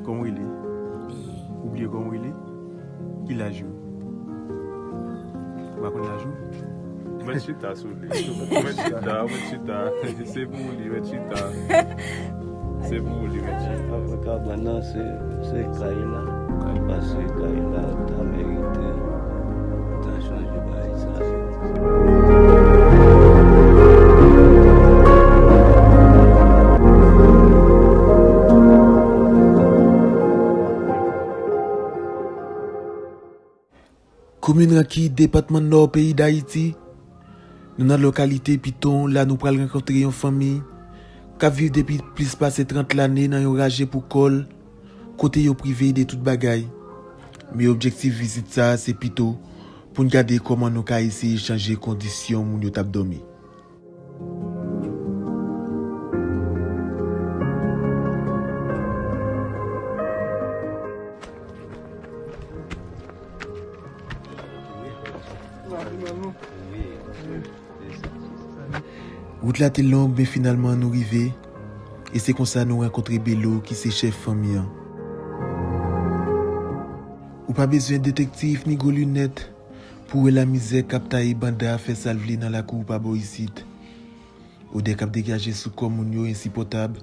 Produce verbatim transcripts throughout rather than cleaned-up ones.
Kòman w rele? Ou bliye kòman w rele? Ki laj ou? Ou pa konn laj ou? Mwen chita sou li. Mwen chita, mwen chita. Se pou li, mwen chita. Se pou li, mwen chita. Apre kabann nan, se, se kay la. Paske kay la ta merite ta chanje bagay sa. Komin Ranki, depatman Nò, peyi Dayiti. Nou nan lokalite Piton, la nou pral rankontre yon fanmi k ap viv depi plis pase trant lane nan yon raje pou kò l, kote yo prive de tout bagay. Men objektif vizit sa a se pito pou n gade kòman nou ka eseye chanje kondisyon moun yo t ap dòmi. Wout la te long, men finalman nou rive. E se konsa nou rankontre Belo, ki se chèf fanmi an. Ou pa bezwen detektif ni gwo linèt pou wè lamizè k ap taye banda, fè sa l vle nan lakou pa bò isit. Odè k ap degaje sou kò moun yo ensipòtab.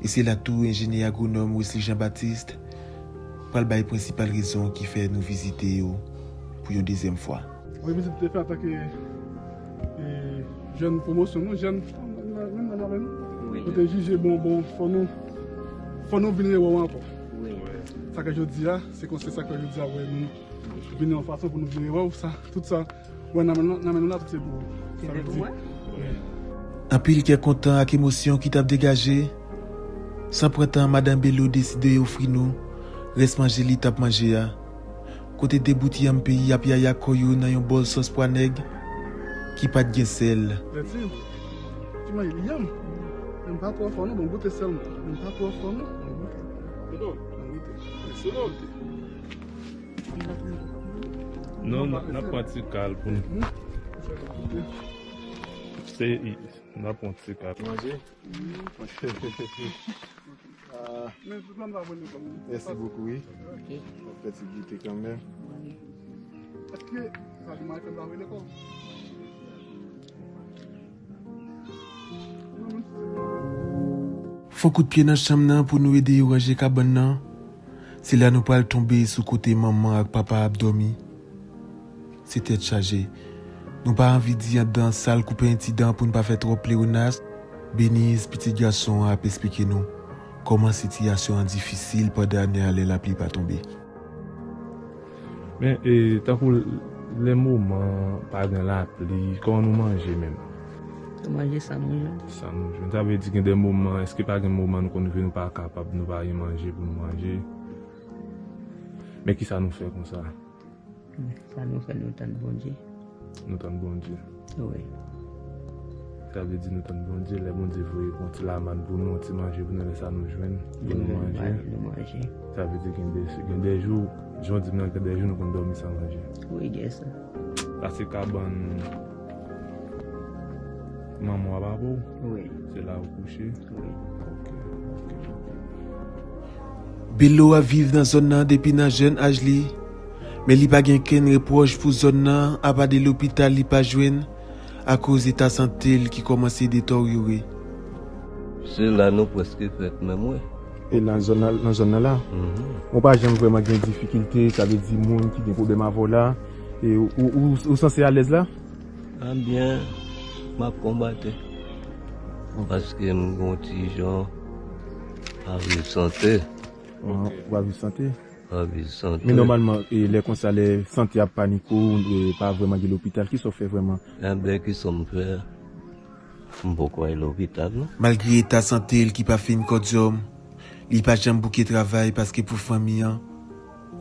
E se la tou enjenyè agwonòm Wesley Jean Baptiste pral bay prensipal rezon ki fè nou vizite yo pou yon dezyèm fwa. Mwen vizit te fè antanke, e, jèn pwomosyon nou, jèn, menm nan avè nou. Wi. Nou te jije, bon, bon, fò nou, fò nou vin rewè w ankò. Wi. Sa ke jodi a, se konsa, sa ke jodi a, wè, nou vin yon fason pou nou vin rewè w, sa, tout sa, wè, nan men nou, nan men nou la, tout se pou ou. Sa vle di, wi. Anpil kè kontan ak emosyon ki t ap degaje. San pran tan, madanm Belo deside ofri nou rès manje li t ap manje a. Kote de bout yanm peyi ap yaya kò yo nan yon bòl sòs pwa nèg ki pa t gen sèl. Lèti, ti manje li yanm. Yanm pa twò fò non, bon goute sèlman. Yanm pa twò fò non, bon goute. Bon goute. Mèsi, bon goute. Non, n ap, n ap pran ti kal pou nou. Se, n ap pran ti kal. Manje? Ah. Men tout moun pa vle lekòl. Mèsi bokou, wi. Ok. Fè ti goute kanmenm. Èske sa di mwen fè m pa vle lekòl? Fon kout pye nan chanm nan pou nou ede yo ranje kabann nan. Se la nou pral tonbe sou kote manman ak papa ap dòmi. Se tèt chaje. Nou pa anvi di anndan sal koupe entidan pou n pa fè twòp plewonas. Beniz, pitit gason an, ap esplike nou kòman sitiyasyon an difisil pandan ane a lè lapli pa tonbe. Men, e, tankou lè moman pa gen lapli, kòman nou manje menm? Nou manje sa nou jwenn. Sa nou jwenn. Sa vle di gen de moman, èske pa gen moman nou konn rive nou pa kapab, nou pa gen manje pou nou manje? Men kisa nou fè konsa? Sa nou fè, nou tann Bondye. Nou tann Bondye. Wi. Sa vle di nou tann Bondye, lè Bondye voye yon ti lamann pou nou, yon ti manje pou nou, lè sa nou jwenn, pou nou manje. Nou manje. Sa vle di gen de, gen de jou, jan w di m nan, gen de jou nou konn dòmi san manje. Wi, gen sa. Pase kabann manman w ap avè w? Wi. Se la ou kouche? Wi. Ok, ok. Belo ap viv nan zòn nan depi nan jèn aj li, men li pa gen kenn repwòch pou zòn nan, apa de lopital li pa jwenn, akoz eta sante l ki kòmanse detòryore. Se la nou prèske fèt menm, wi. E nan zòn nan, nan zòn nan la? Mhm. Ou pa janm vrèman gen difikilte, sa vle di moun ki gen pwoblèm avè w la, e ou, ou, ou, ou sanse alèz la? Ebyen, m ap konbate. Paske m gon ti jan pa viv sante. Ou pa viv sante? Pa viv sante. Men nòmalman, e lè konsa, lè sante ap panike w, e pa vrèman gen lopital, kisa w fè vrèman? Ebyen, kisa m fè? M poko al lopital, non. Malgre eta sante l ki pa fin kòdyòm, li pa janm bouke travay paske pou fanmi an,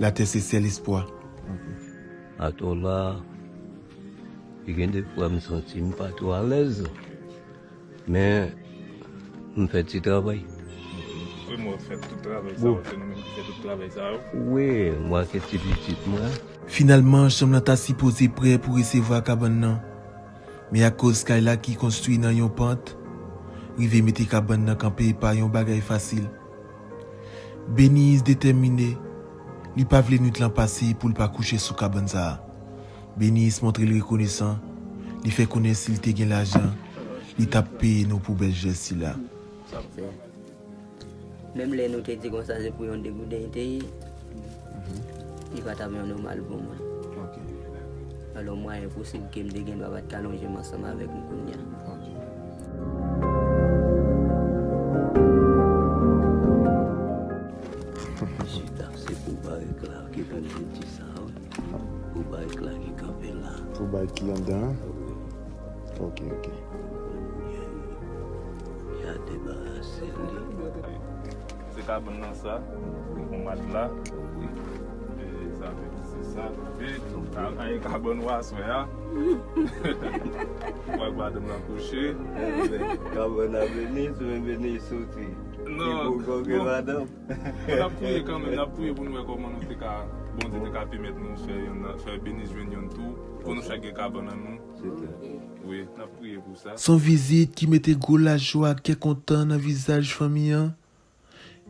latè se sèl espwa. Ok. Atò la, gen de fwa m santi m pa twò alèz, men m fè ti travay. Wi, mwen fè tout travay sa yo, se nou menm ki fè tout travay sa yo. Wi, mwen ke ti pitit mwen. Finalman, chanm nan ta sipoze prè pou resevwa kabann nan. Men akoz kay la ki konstwi nan yon pant, rive mete kabann nan kanpe pa yon bagay fasil. Beniz detèmine, li pa vle nwit lan pase pou l pa kouche sou kabann sa a. Beniz montre l rekonesan, li fè konnen si l te gen lajan, li t ap peye nou pou bèl jès sila. Menm lè nou te di konsa se pou yon degouden li te ye, li pa t ap yon nòmal pou mwen. Alò, mwayen posib ke m te gen dwa pa t ka lonje m ansanm avèk nou kounye a. Chita, se pou barèk la ki konn di sa, wi. Pou barèk la ki kanpe la. Pou barèk ki anndan an? Wi. Ok, ok. Ya debarase li. Se kabann nan sa, yon matla. Wi. E sa vle di se sa. Epi, a, a, e kabann w aswè a. Ou wè madanm lan kouche. Kabann nan vini, sou vini soti. Non. Ki pou konke madanm. Bon, n ap priye kanmenm, n ap priye pou nou wè kòman nou te ka, Bondye te ka pèmèt nou fè yonn nan, fè Beniz jwenn yonn tou, pou nou chak gen kabann an nou. Wi, n ap priye pou sa. Se yon vizit ki mete gwo lajwa ak kè kontan nan vizaj fanmi an.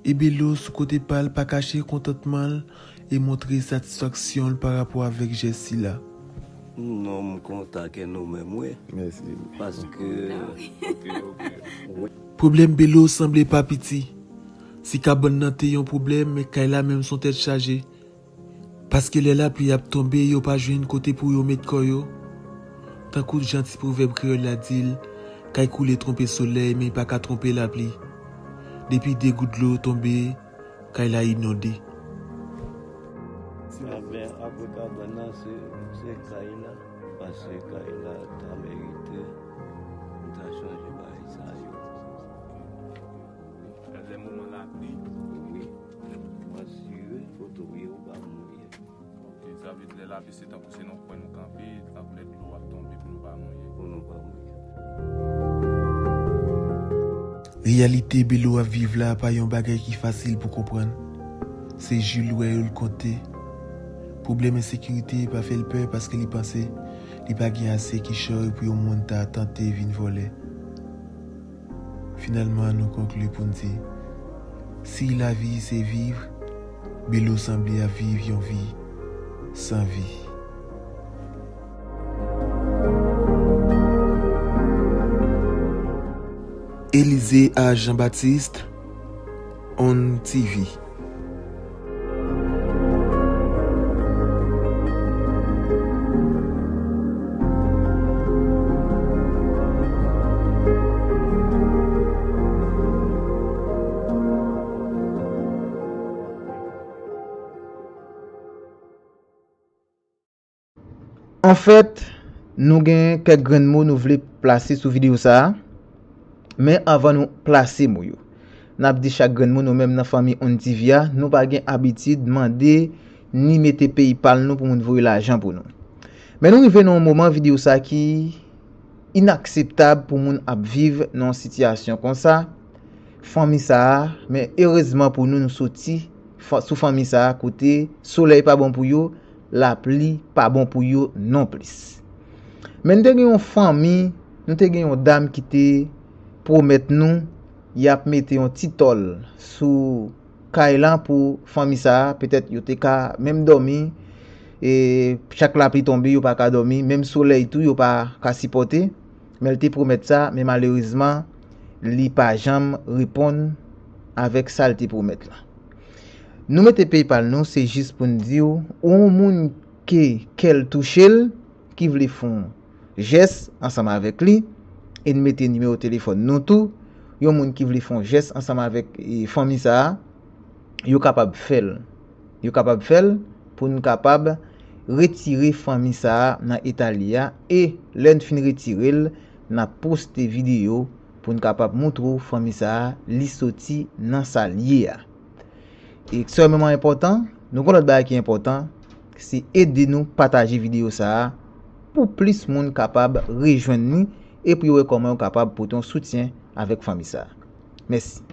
E Belo, sou kote pa l, pa kache kontantman l e montre satisfaksyon l pa rapò avèk jès sila. Non, m kontan ke nou menm, wi. Mèsi. Paske Pwoblèm Belo sanble pa piti. Si kabann nan te yon pwoblèm, men kay la menm se yon tèt chaje. Paske lè lapli ap tonbe, yo pa jwenn kote pou yo met kò yo. Tankou jan ti pwovèb kreyòl la di l, kay koule twonpe solèy, men li pa ka twonpe lapli. Depi de gout dlo tonbe, kay la inonde. Amen. Apre kabann nan, se, se kay la. Paske kay la ta merite. M ta chanje bagay sa yo. Lè moman lapli. Wi. Mwen asire kote w ye, ou pa mouye. Ok, sa vle di lè lapli se tankou se nan kwen nou kanpe, tankou lè dlo ap tonbe pou nou pa mouye. Pou nou pa mouye. Reyalite Belo ap viv la pa yon bagay ki fasil pou konprann. Se jou l wè yo l konte. Pwoblèm ensekirite pa fè l pè paske li panse li pa gen ase kichòy pou yon moun ta tante vin vòlè. Finalman, nou konkli pou n di, si lavi se viv, Belo sanble ap viv yon vi san vi. Elysée A. Jean-Baptiste, On T V. Anfèt, nou gen kèk grenn mo nou vle plase sou videyo sa a. Men anvan nou plase mo yo, n ap di chak grenn moun, nou menm nan fanmi On T V a, nou pa gen abitid mande ni mete PayPal nou pou moun voye lajan pou nou. Men nou rive nan yon moman videyo sa ki inakseptab pou moun ap viv nan yon sitiyasyon konsa, fanmi sa a, men erezman pou nou, nou soti sou fanmi sa a kote solèy pa bon pou yo, lapli pa bon pou yo nonplis. Men n te gen yon fanmi, nou te gen yon dam ki te pwomèt nou y ap mete yon ti tòl sou kay lan pou fanmi sa a, petèt yo te ka menm dòmi, e chak lapli tonbe, yo pa ka dòmi, menm solèy tou, yo pa ka sipòte. Men l te pwomèt sa, men malerezman, li pa janm reponn avèk sa l te pwomèt lan. Nou mete PayPal nou, se jis pou n di w, ou yon moun ke kè l touche l, ki vle fè yon jès ansanm avèk li, e n mete nimewo telefòn nou tou, yon moun ki vle fè yon jès ansanm avèk, e, fanmi sa a, yo kapab fè l. Yo kapab fè l pou n kapab retire fanmi sa a nan eta l ye a, e lè n fin retire l, n ap poste videyo pou n kapab moutre w fanmi sa a, li soti nan sa l ye a. Ekstrèmeman enpòtan, nou gen yon lòt bagay ki enpòtan, se ede nou pataje videyo sa a pou plis moun kapab rejwenn li e pou yo wè kòman yo kapab pote yon soutyen avèk fanmi sa a. Mèsi.